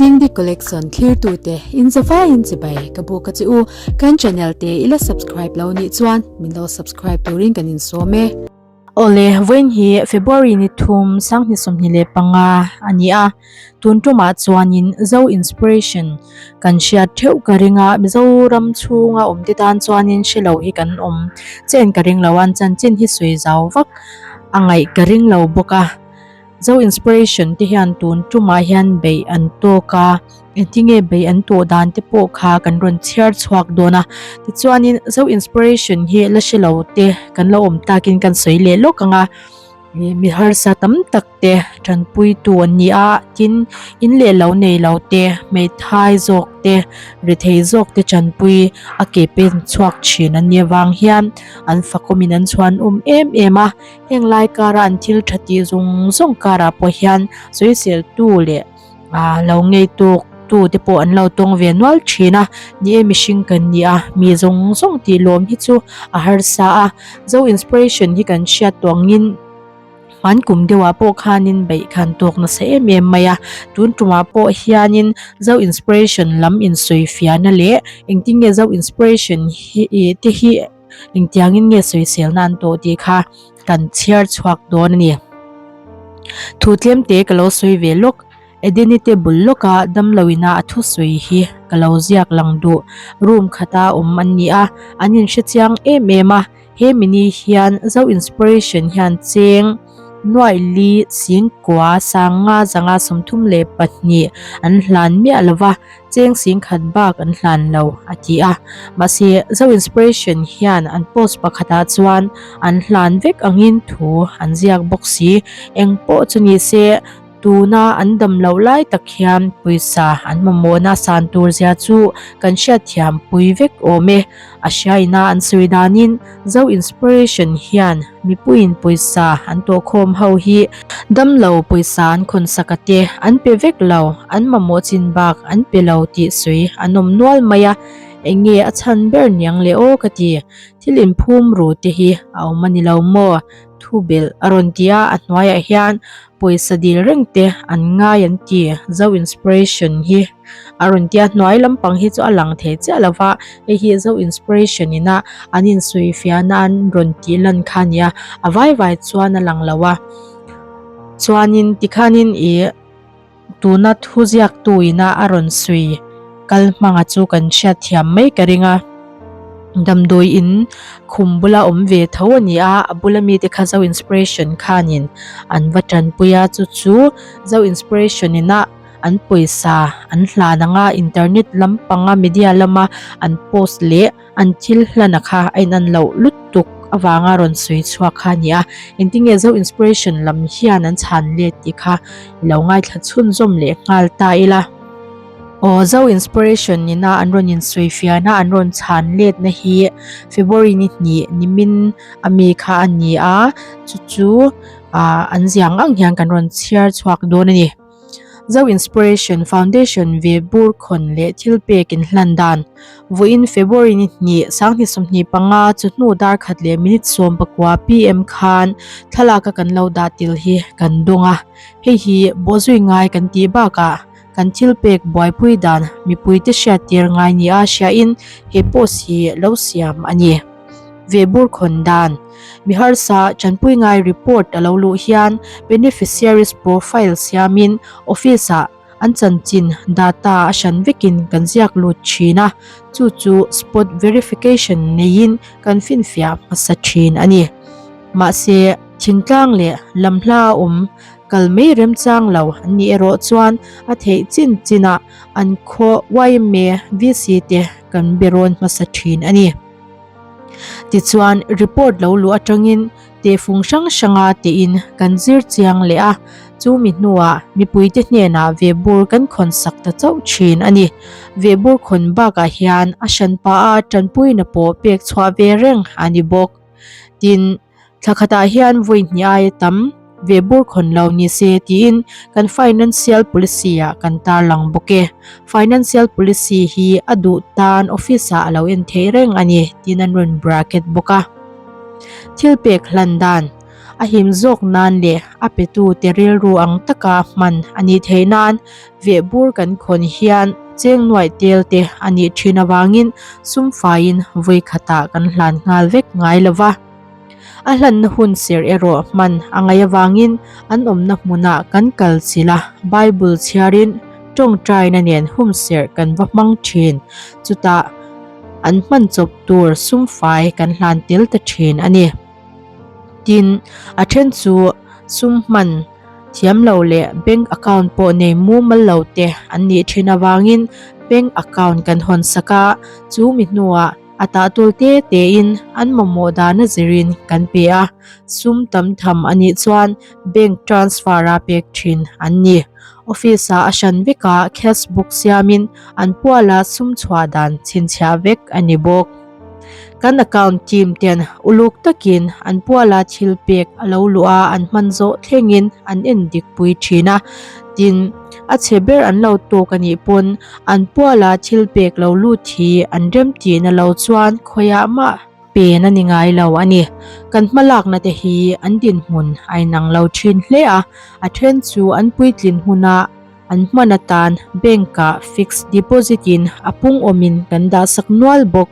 Dingdi Collection thlirtute in zavaiin chibai ka buk a che u. Kan channel te i la subscribe lo nih chuan min lo subscribe turin kan insawm e. Awle, vawiin hi February ni thum sanghnih 25 a ni a, tun tumah chuanin Zo Inspiration kan hriat theuh ka ring a, Mizoram chhunga awmte tan chuanin hre lo hi kan awm chen ka ring lo a, an chanchin hi sawi zau vak a ngaih ka ring lo bawk a. Zo Inspiration te hian tun tumah hian beih an tawk a, engtinge beih an tawh dan te pawh kha kan rawn chhiar chhuak dawn a. Tichuanin Zo Inspiration hi la hre lo te kan lo awm takin kan sawi leh lawk ang a, ih mi harsa tam tak te tanpuitu an ni a, tin in leh lo nei lo te, hmeithai zawk te, rethei zawk te tanpui a ke pen chhuak thin an nih avang hian an fakawmin an chhuanawm em em a. Heng lai kara an thil tha tih zawng zawng karah pawh hian sawiseltu leh ah lo ngei tawk tu te pawh an lo tawng ve nual thin a, ni e mihring kan ni a, mi zawng zawng tih lawm hi chu a harsa a, Zo Inspiration hi kan hriat tawh angin hman kum deuhah pawh khanin beih khan tawk nasa em em mai a, tun tumah pawh hianin Zo Inspiration lam insawifiahna leh engtin nge Zo Inspiration hi ih te hi. Engtiangin nge sawiselna an tawh tih kha kan chhiar chhuak dawn a ni. Thu tlemte ka lo sawi ve lawk, Edeni te bul lawka damloina a thusawi hi ka lo ziak lang duh. Room khata awm an ni a, an inhrechiang em em a, he mini hian Zo Inspiration hian cheng nuaih li singkua sanga zanga 32 an hlan miah lova, Cheng sing khat bak an hlan lo, a ti a. Mahse, Zo Inspiration hian an post pakhatah chuan an hlan vek angin thu an ziak bawk si. Eng pawh chu ni se, tuna an dam loh lai tak hian pawisa an mamawhna san tur zia chu kan hriatthiam pui vek awm e. A hriaina an sawi danin Zo Inspiration hian mipuiin pawisa an tawhkhawm ho hi damlo pawisa an khawnsak a te an pe vek lo, an mamawh chin bak an pe lo tih sawi an awm nual mai a, eng nge a chhan ber niang le aw ka ti, thil inphum ru te hi a awm a ni lo maw? Thu belh a rawn ti a, a hnuaiah hian pawisa dil reng te an ngai an ti, Zo Inspiration hi. A rawn tia hnuai lampang hi chu a lang thei chiah lo va, hei hi Zo Inspiration ina an insawifiahna an rawn tih lan kha a ni a, a vai vai chuan a lang lo a. Chuanin tikhanin ih tuna thu ziaktu ina a rawn sawi kal hmanga chu kan hriat thiam mai ka ring a. Damdawi in khum bula awm ve tho a ni a, a bula mite kha Zo Inspiration khanin an va tanpui a, chu chu Zo Inspiration ina an pawisa an hlan ang a, internet lampanga media lama an post leh an thil hlana kha a inan loh lutuk avanga rawn sawi chhuak kha a ni a, engtinge Zo Inspiration lam hian an chhan let tih kha i lo ngaithla chhunzawm leh nghal ta ila. Aw Zo Inspiration nina an rawn insawi fiahna an rawn chhan letna hi February ni hnih nimin ami kha a ni a, chu chu ah an ziang ang hian kan rawn chhiar chhuak dawn a ni. Zo Inspiration Foundation ve bur khawn leh thil pek in hlan dan. Vawiin February ni hnih, 2025 chu hnu dar khat leh minute 19 pm khan thlalak a kan lo dah til hi kan dawng a. Hei hi bawhzui ngai kan tih bakah kan thil pek buaipui dan mipuite hriattir ngai nia hriain he post hi lo siam a ni. Ve bur khawn dan. Mi harsa tanpui ngai report a lo luh hian beneficiaries profile siamin office ah an chanchin data a hran vekin kan ziak lut thin a, chu chu spot verification neiin kan finfiah hmasa thin a ni. Mahse, thingtlang leh lamhla a awm kal mai remchang lo an nih erawh chuan a theih chin chinah an khaw yma VC te kan be rawn hmasa thin a ni. Tichuan, report lo luh atangin tehfung hrang hranga tein kan zir chiang leh a, chumi hnuah mipuite hnenah vehbur kan khawn sak ta chauh thin a ni. Vehbur khawn bakah hian a hranpa a tanpuina pawh pek chhuah ve reng a ni bawk. Tin, Thla khatah hian vawi hnih aia tam ve bur khawn lo ni se tiin kan Financial Policy ah kan tarlang bawk e. Financial Policy hi a duh tan office ah a lo en theih reng a ni tiin an rawn bracket bawk a. Thil pek hlan dan. A him zawk nan leh a petute rilru ang taka hman a nih theih nan vehbur kan khawn hian cheng nuaih tel te a nih thin avangin sum faiin vawi khatah kan hlan nghal vek ngai lo va. A hlanna hun serh erawh hman a ngaih avangin an awmna hmunah kan kal chilh a, Bible chhiarin tawngtaina nen hum serh kan va hmang thin. Chutah an hman chawp tur sum fai kan hlan tel ta thin a ni. Tin, a then chu sum hman thiam lo leh bank account pawh nei mumal lo te an nih thin avangin bank account kan hawn sak a, chu mi hnuah A tahtul te tein an mamawh dana zirin kan pe a, sum tam tham a nih chuan bank transfer a pek thin an ni. Office ah a hran vekah cash book siamin an puala sum chhuah dan chhinchhiah vek a ni bawk. Kan account team ten uluk takin an puala thil pek a lo luh a an hman zawh thlengin an en dik pui thin a, tin a chhe ber an lo tawk a nih pawn An puala thil pek lo lut hi an remtihna lo chuan khawiah mah pen a ni ngai lo a ni. Kan hmalakna te hi an dinhmun a inang lo thin hle a, a then chu an puitlin huna an hman atan bank ah fixed deposit in a pung awmin kan dahsak nual bawk.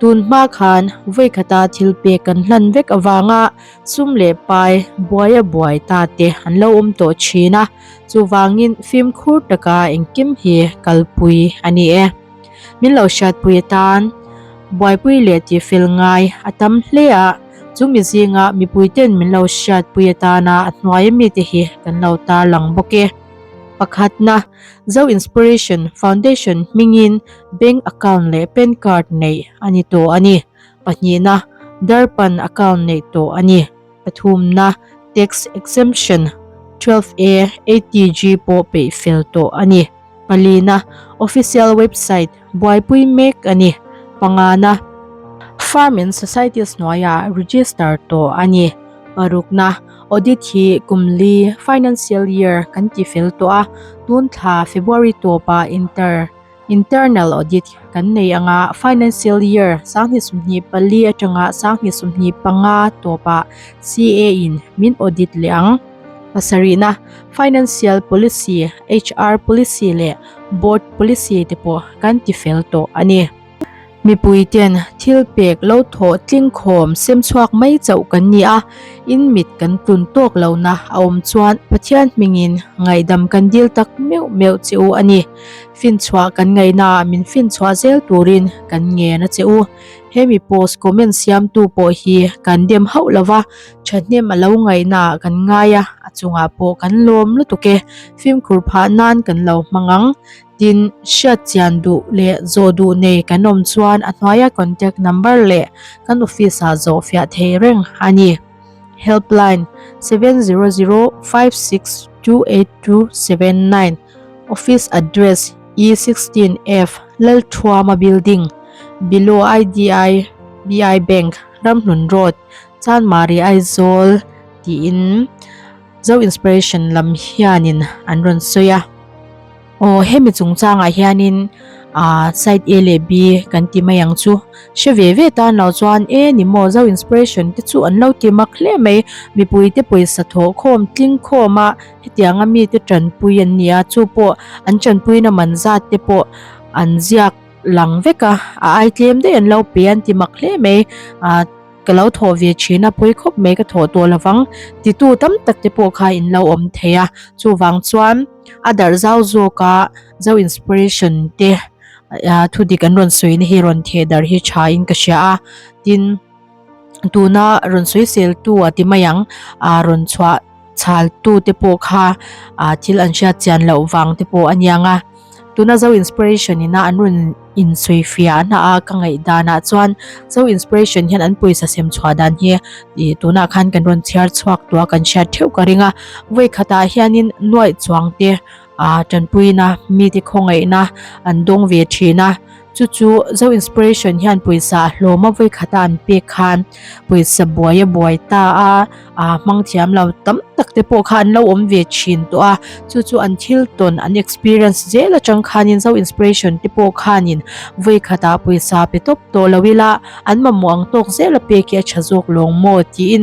Tun hma khan vawikhata thil pek kan hlan vek avanga sum leh pai buaia buai ta te an lo awm tawh thin a, chuvangin fimkhur taka engkim hi kalpui a ni e. Min lo hriatpui atan buaipui leh tihfel ngai a tam hle a, chumi zinga mipuiten min lo hriatpui atana a hnuaia mite hi kan lo tarlang bawk e. Pakhatna, Zo Inspiration Foundation hmingin bank account leh pan card neih a ni tawh a ni. Pahnihna, Darpan account neih tawh a ni. Pathumna, Tax Exemption 12A 80G pawh peih fel tawh a ni. Palina, Official website buaipui mek a ni. Pangana, Farm and Societies hnuaiah register tawh a ni. Parukna, Audit hi kum li, financial year, kan ti fel tawh a, tun thla February tawpah inter internal audit kan nei anga financial year 2024 atanga 2025 tawpah CA in min audit leh ang. Pasarihna, Financial Policy, HR Policy leh Board Policy te pawh kan ti fel tawh a ni. Mipui ten thil pek lo thawh tling khawm sem chhuak mai chauh kan ni a, in mit kan tlun tawk lohna a awm chuan Pathian hmingin ngaihdam kan dil tak meuh meuh che u a ni. Finchhuah kan ngaihnaah min finchhuah zel turin kan ngen a che u. He mi post comment siamtu pawh hi kan dem hauh lo va, thahnem a lo ngaihnaah kan ngai a, a chungah pawh kan lawm lutuk e. Fimkhur phah nan kan lo hmang ang. Tin, hriat chian duh leh zawh duh nei kan awm chuan a hnuaia contact number leh kan office ah zawh fiah thei reng a ni. Helpline, 7005628279 Office address, E16F, Lalthuama Building, Below IDI BI Bank, Ramhlun Road, Chanmari Aizawl tiin Zo Inspiration lam hianin an rawn sawi a. Aw hemi chungchangah hianin ah side A leh B kan ti mai ang chu. Hre ve ve tan lo chuan e ni maw Zo Inspiration te chu an lo ti mak hle mai. Mipui te pawisa thawh khawm tling khawm a hetianga mite tanpui an ni a chu pawh an tanpuina man zat te pawh an ziak lang vek a a ai tlem daih an lo pe an ti mak hle mai ah. Ka lo thawh ve thin a, pawi khawp mai ka thawh tawh lovang titu tam tak te pawh kha in lo awm thei a, chuvang chuan a darh zau zawk a Zo Inspiration te thu dik an rawn sawi na hi rawn theh darh hi tha in ka hria a, tin tuna rawn sawi sel tu a ti mai ang ah rawn chhuah chhal tu te pawh kha ah thil an hriat chian loh vang te pawh a niang a. Tuna Zo Inspiration ina an rawn insawifiah a hna a ka ngaih danah chuan Zo Inspiration hian an pawisa sem chhuah dan hi ih tunah khan kan rawn chhiar chhuak tawh a kan hriat theuh ka ring a vawi khatah hianin nuaih chuang te ah tanpuina mite khawngaihna an dawng ve thin a. Chu chu Zo Inspiration hian pawisa a hlawm a vawikhata an pek khan pawisa buai a buai ta a, aa hmang thiam lo tam tak te pawh kha an lo awm ve thin tawh a, chu chu an thil tawn an experience zel atang khanin Zo Inspiration te pawh khanin vawikhatah pawisa pe tawp tawh lo ila an mamawh ang tawk zel a pek hi a tha zawk lawng maw tiin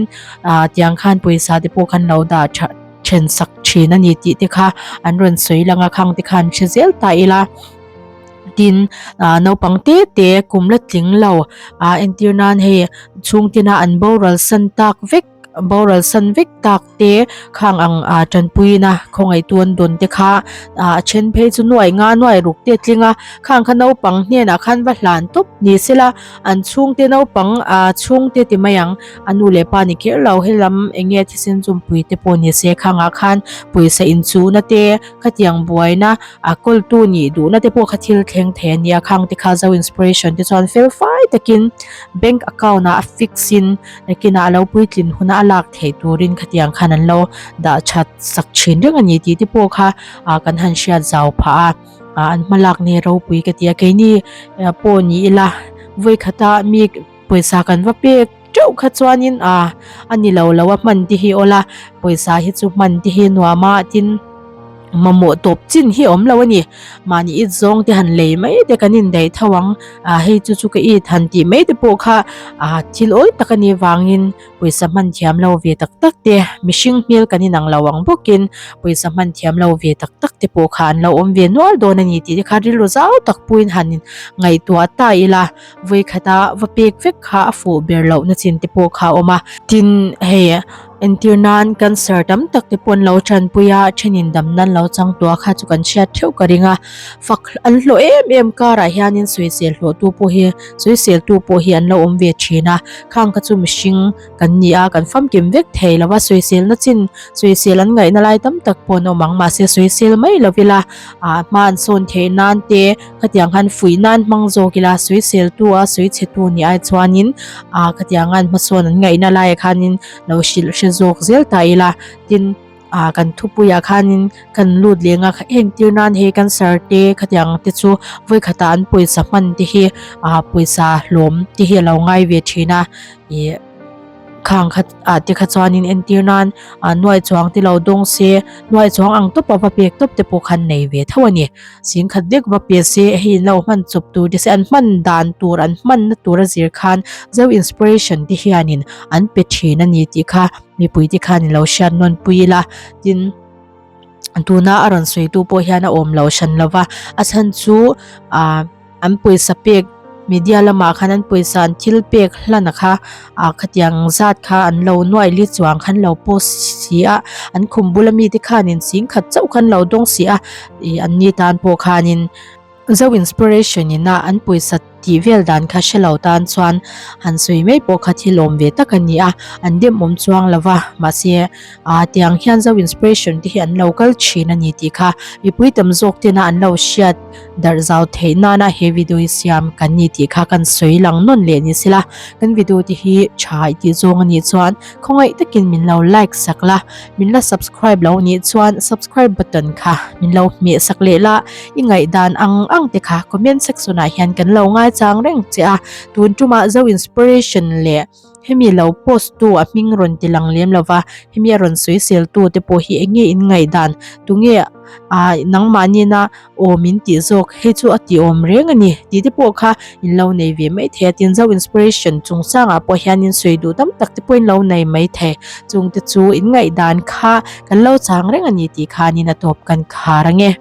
aa tiang khan pawisa te pawh khan lo dah tha then sak thin a ni tih te kha an rawn sawi lang a khang te khan hre zel ta ila. Tin ah naupang te te kum la tling lo ah entir nan hei chhung tina an boral san tak vek boral san vek tak te khang ang ah tanpuina khawngaihtu an dawn te kha ah a then phei chu nuai nga nuai ruk te a tling a khang kha naupang hnenah khan va hlan tawp ni sela an chhungte naupang ah chhungte ti mai ang a nu leh pa ni kher lo helam eng nge thisen chawmpui te pawh ni se khangah khan pawisa inchuhna te khatiang buaina A kawltu nih duhna te pawh kha thil thleng thei a nia, khang te kha Zo Inspiration te chuan fel fai takin bank account ah a fix in nakinah a lo puitlin huna a lak theih turin khatiang khan an lo dah that sak thin reng a ni tih te pawh kha ah kan han hriat zau phah a, ah an hma lak ni ropui ka ti a, keini pawh ni ila vawikhata mi pawisa kan va pek teuh kha chuanin ah a ni lo lo a hman te hi awl a pawisa hi chu hman te hi nuam a tin mamawh tawp chin hi a awm lo a ni mahni it zawng te han lei mai te kan indaih tho ang ah hei chu chu ka it han tih mai te pawh kha ah thil awl tak a nih vangin pawisa hman thiam lo ve tak tak te mihring hmel kan inang lo ang bawkin pawisa hman thiam lo ve tak tak te pawh kha an lo awm ve nual dawn a ni tih te kha rilru zau tak puiin han ngaihtuah ta ila. Vawikhata va pek vek kha a fuh ber loh na chin te pawh kha a awm a. Tin, hei entir nan cancer tam tak te pawh an lo tanpui a, thenin dam nan lo chang tawh a kha chu kan hriat theuh ka ring a. Fak an hlawh em em karah hianin sawisel hlawhtu pawh hi sawiseltu pawh hi an lo awm ve thin a. Khang kha chu mihring kan ni a, kan famkim vek thei lo a, sawiselna chin sawisel an ngaihna lai tam tak pawh an awm ang. Mahse sawisel mai lo ila ah hma an sawn theih nan te Khatiang khan fuih nan hmang zawk ila sawisel tu a sawi chhe tu ni ai chuanin ah khatiang an hmasawn an ngaihna laiah khanin lo hrilh hre zawk zel ta ila tin ah kan thupuiah khanin kan lut leng a entir nan hei cancer te khatiang te chu vawikhatah an pawisa hman te hi ah pawisa hlawm te hi a lo ngai ve thin a ih. Khang khat ah te kha chuanin entir nan ah nuai chuang te lo dawng se nuai chuang ang tawp a va pek tawp te pawh khan nei ve tho a ni. Sing khat dek va pe se hei in lo hman chawp tur te se an hman dan tur an hmanna tur a zir khan Zo Inspiration te hianin an pe thin a ni tih kha mipui te khan in lo hriat nawn pui ila tin tuna a rawn sawi tu pawh hian a awm lo hran lo va a chhan chu ah. An pawisa pek media lamah khan an pawisa an thil pek hlan a kha ah khatiang zat kha an lo nuai li chuang khan lo post si a an khum bula mite khanin ching khat chauh khan lo dawng si a ih an ni tan pawh khanin Zo inspiration ina an pawisa tih vel dan kha hre lo tan chuan han sawi mai pawh kha thil awm ve tak a ni a an dem awm chuang lo va mahse ah tiang hian Zo inspiration te hi an lo kal thin a ni tih kha mipui tam zawk tena an lo hriat. Darh zau theih nana he video hi siam kan ni tih kha kan sawi lang nawn leh ni sela, kan video te hi tha i tih zawng a nih chuan khawngaih takin min lo like sak la, min la subscribe lo nih chuan subscribe button kha min lo hmeh sak leh la, i ngaihdan ang ang te kha comment section ah hian kan lo ngaichang reng che a, tun tumah Zo Inspiration leh hemi lo post tu a hming rawn ti lang lem lova, hemi a rawn sawisel tu te pawh hi eng nge in ngaihdan tunge ah nangmahni na aw min tih zawk hei chu a ti awm reng a ni tih te pawh kha in lo nei ve mai thei a tin Zo Inspiration chungchangah pawh hianin sawi duh tam tak te pawh in lo nei mai thei chung te chu in ngaihdan kha kan lo chang reng a ni tih khanin a tawp kan khar ange.